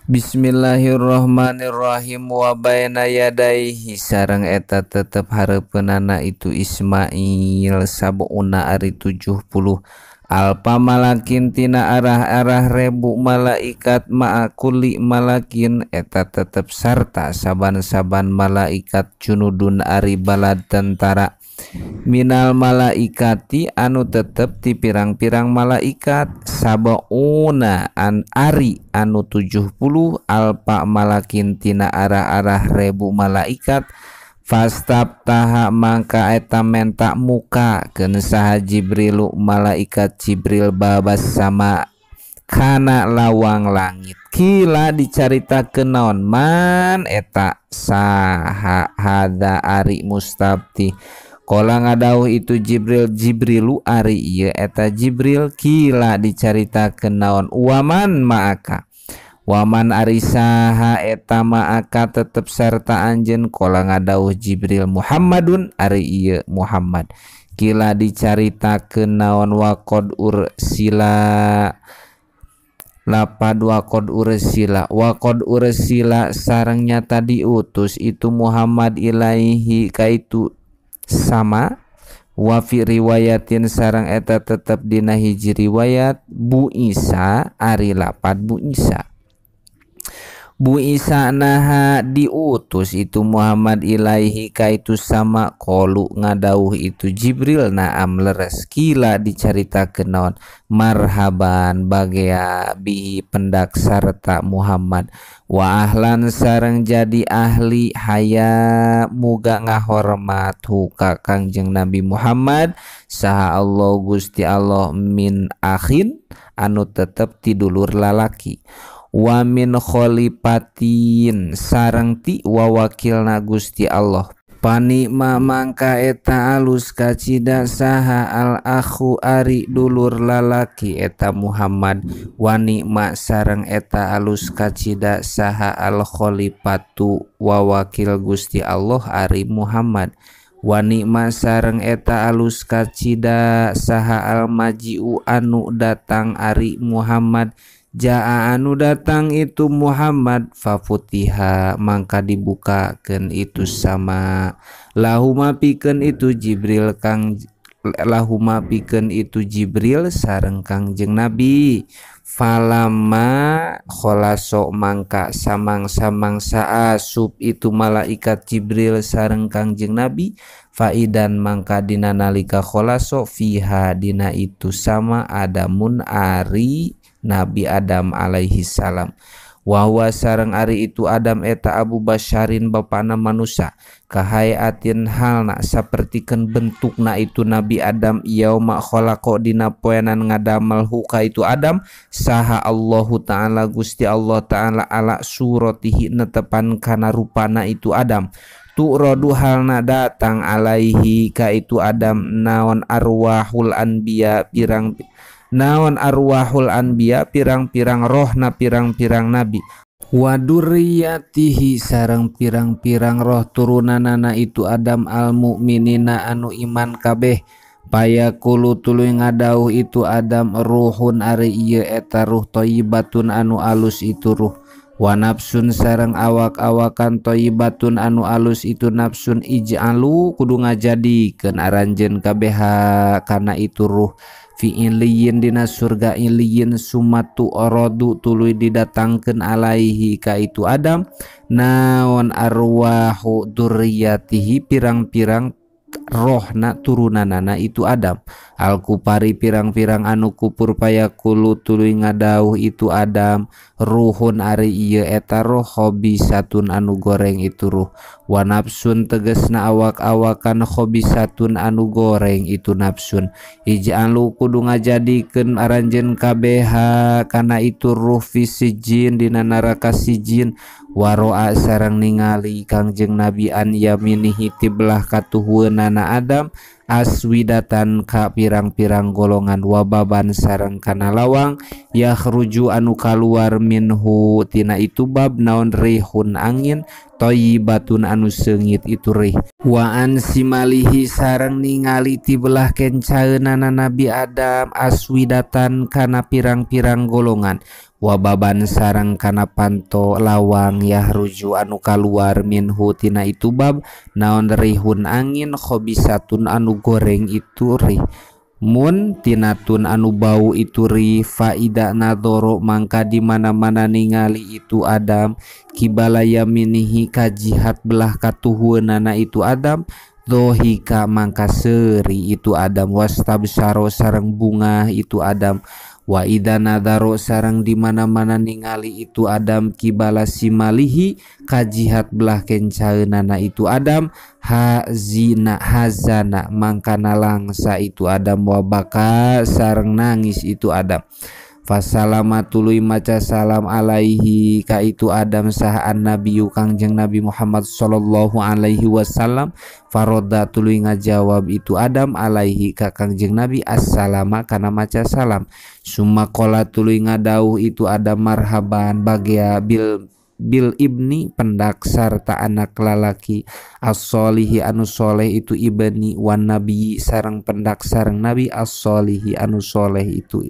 Bismillahirrahmanirrahim wa baina yadaihi sareng eta tetep hareupeunana itu Ismail sabuna ari 70 alpa malakin tina arah-arah rebu malaikat ma'akuli malakin eta tetep sarta saban-saban malaikat junudun ari balad tentara minal malaikati anu tetep ti pirang-pirang malaikat sabauna an ari anu 70 alpa malakin tina arah-arah rebu malaikat fastabtaha mangka eta menta muka keun saha Jibrilu malaikat Jibril babas sama kana lawang langit kila dicaritakeun naon man eta saha hada ari mustabti kola ngadauh itu Jibril Jibrilu ari ieu eta Jibril kila dicaritakeun naon waman ma'aka waman ari saha eta ma'aka tetep sarta anjeun kola ngadauh Jibril Muhammadun ari ieu Muhammad kila dicaritakeun naon waqad ursila lapad waqad ursila waqad ursila sareng nyata diutus itu Muhammad ilaihi kaitu sama wa fi riwayatin sareng eta tetep dina hiji riwayat Bu Isa ari lapad Bu Isa Bu Isa naha diutus itu Muhammad ilaihi kaitu sama qalu ngadauh itu Jibril naam leres kila dicaritakeun naon marhaban bagea bihi pendak sarta Muhammad wa ahlan sareng jadi ahli haya muga ngahormat hu ka Kangjeng Nabi Muhammad saha Allah Gusti Allah min akhin anu tetep tidulur lalaki wa min khalifatin sareng ti wawakilna Gusti Allah panikma mangka eta alus kacida saha al akhu ari dulur lalaki eta Muhammad wa nikma sareng eta alus kacida saha al khalifatu wawakil Gusti Allah ari Muhammad wa nikma sareng eta alus kacida saha al maji'u anu datang ari Muhammad jaa anu datang itu Muhammad fafutiha mangka dibukakeun itu sama lahuma pikeun itu Jibril kang lahuma pikeun itu Jibril sareng Kangjeng Nabi falama kholaso mangka samang-samangsa asup itu malaikat Jibril sareng Kangjeng Nabi faidan mangka dina nalika kholaso fiha dina itu sama adamun ari Nabi Adam alaihi salam wahwa sareng ari itu Adam eta Abu Basyarin bapana manusia kahayatin halna sapertikeun bentukna itu Nabi Adam yauma khalaqa dina poenan ngadamel huka itu Adam saha Allahu ta'ala Gusti Allah ta'ala ala suratihi netepan kana rupana itu Adam tu'radu halna datang alaihi ka itu Adam naon arwahul anbiya pirang naon arwahul anbiya pirang-pirang rohna pirang-pirang nabi wadurriyatihi sareng pirang-pirang roh turunanana itu Adam al mukminina anu iman kabeh payaqulu tuluy ngadauh itu Adam ruhun ari ieu eta ruh thayyibatun anu alus itu ruh wa nafsun sareng awak-awakan thayyibatun anu alus itu nafsun ij'alu kudu ngajadikeun aranjeun kabeh kana itu ruh fi iliyin dina surga iliyin sumatu orodu tuluy didatangkeun alaihi ka itu Adam naon arwahu dzurriyyatihi pirang-pirang rohna turunanana itu Adam al-kupari pirang-pirang anu kupur payaqulu tuluy ngadauh itu Adam ruhun ari ieu eta roh khobisatun anu goreng itu ruh wa nafsun tegesna awak-awakan khobisatun anu goreng itu nafsun ij'alu kudu ngajadikeun aranjeun kabeh kana itu ruh fi sijin dina neraka sijin waroa sareng ningali Kangjeng Nabi an yaminihi tibelah katuhueunana Adam aswidatan ka pirang-pirang golongan wababan sareng kana lawang yakhruju anu kaluar minhu tina itu bab naon rihun angin thayyibatun anu seungit itu rih wa an simalihi sareng ningali tibelah kencaeunana Nabi Adam aswidatan kana pirang-pirang golongan Wababan sarang kana panto lawang yahruju anu kaluar minhu tina itu bab naon rihun angin khobisatun anu goreng itu rih mun tinatun anu bau itu ri faida nadoro mangka di mana-mana ningali itu Adam kibala yaminihi kajihat belah katuhueunana itu Adam dohika mangka seuri itu Adam wastabsaro sareng bunga itu Adam wa idza nadaro sareng di mana-mana ningali itu Adam kibala simalihi kajihat belah kencaeunana itu Adam hazina hazana mangkana langsa itu Adam wa baka sareng nangis itu Adam fasalama tuluy maca salam alaihi ka itu Adam saha an-nabiyyu kangjeng Nabi Muhammad sallallahu alaihi wasallam faroda tuluy ngajawab itu Adam alaihi ka kangjeng Nabi assalama kana maca salam summa qala tuluy ngadauh itu Adam marhaban bagea bil ibni pendak sarta anak lalaki as-solihi anu soleh itu ibni wan nabi sareng pendak sareng nabi as-solihi anu soleh itu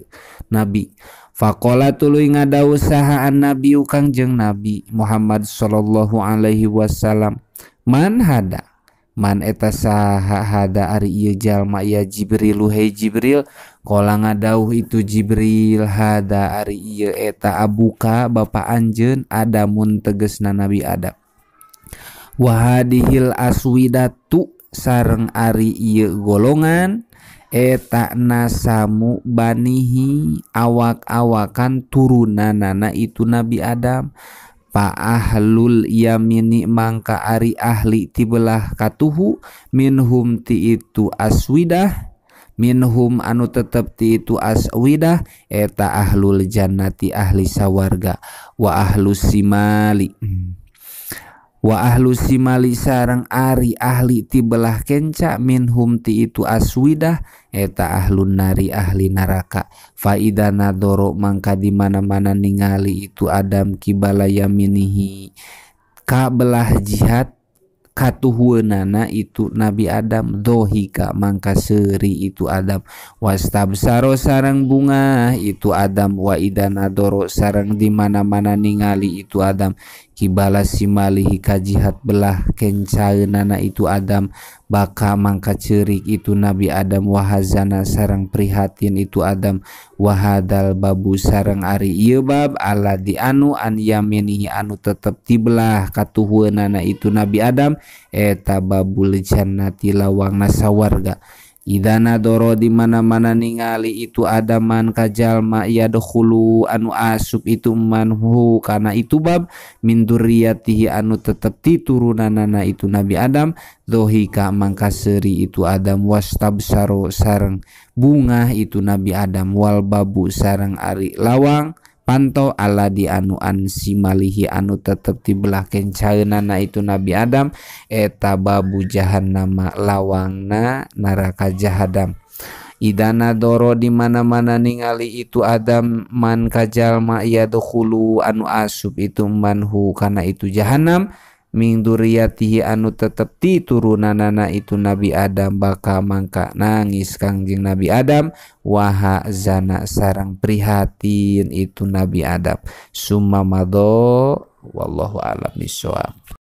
nabi faqala tuluy ngadawuh saha an-nabi kangjeng Nabi Muhammad sallallahu alaihi wasallam man hada man eta saha hada ari ieu jalma ya Jibril hei Jibril qala ngadawuh itu Jibril hada ari ieu eta abuka bapa anjeun Adamun tegesna Nabi Adam wa hadihil aswidatu sareng ari ieu golongan eta nasamu banihi awak-awakan turunanana itu Nabi Adam pa ahlul yamini mangka ari ahli ti belah katuhu minhum ti itu aswidah minhum anu tetep ti itu aswidah eta ahlul jannati ahli sawarga wa ahlus simali wa ahlu simali sareng ari ahli ti belah kenca minhum ti itu aswidah eta ahlun nari ahli neraka faida nadoro mangka di mana-mana ningali itu Adam kibala yaminihi ka belah jihad katuhueunana itu Nabi Adam dohika mangka seuri itu Adam wastabsaro sareng bunga itu Adam wa ida nadoro sareng di mana-mana ningali itu Adam kibala simalihi kajihat belah kencaeunana itu Adam baka mangka ceurik itu Nabi Adam wahazana sareng prihatin itu Adam wahadal babu sareng ari ieu bab ala di anu an yaminihi anu tetep ti belah katuhueunana itu Nabi Adam eta babul jannati lawangna sawarga idza nadoro di mana-mana ningali itu Adaman kajalma yadkhulu anu asup itu manhu kana itu bab min dzurriyyatihi anu tetep ti turunanana itu Nabi Adam dohika mangka seuri itu Adam wastabsaro sareng bunga itu Nabi Adam wal babu sareng ari lawang panto ala di anu an simalihi anu tetep ti belah kencaeunana itu Nabi Adam eta babu jahannama lawangna neraka jahannam idana doro di mana-mana ningali itu Adam man kajalma yadkhulu anu asup itu manhu kana itu jahannam min dzurriyyatihi anu tetep ti turunanana itu Nabi Adam baka mangka nangis kangjeng Nabi Adam waha zana sareng prihatin itu Nabi Adam summa madho wallahu a'lam bishawab.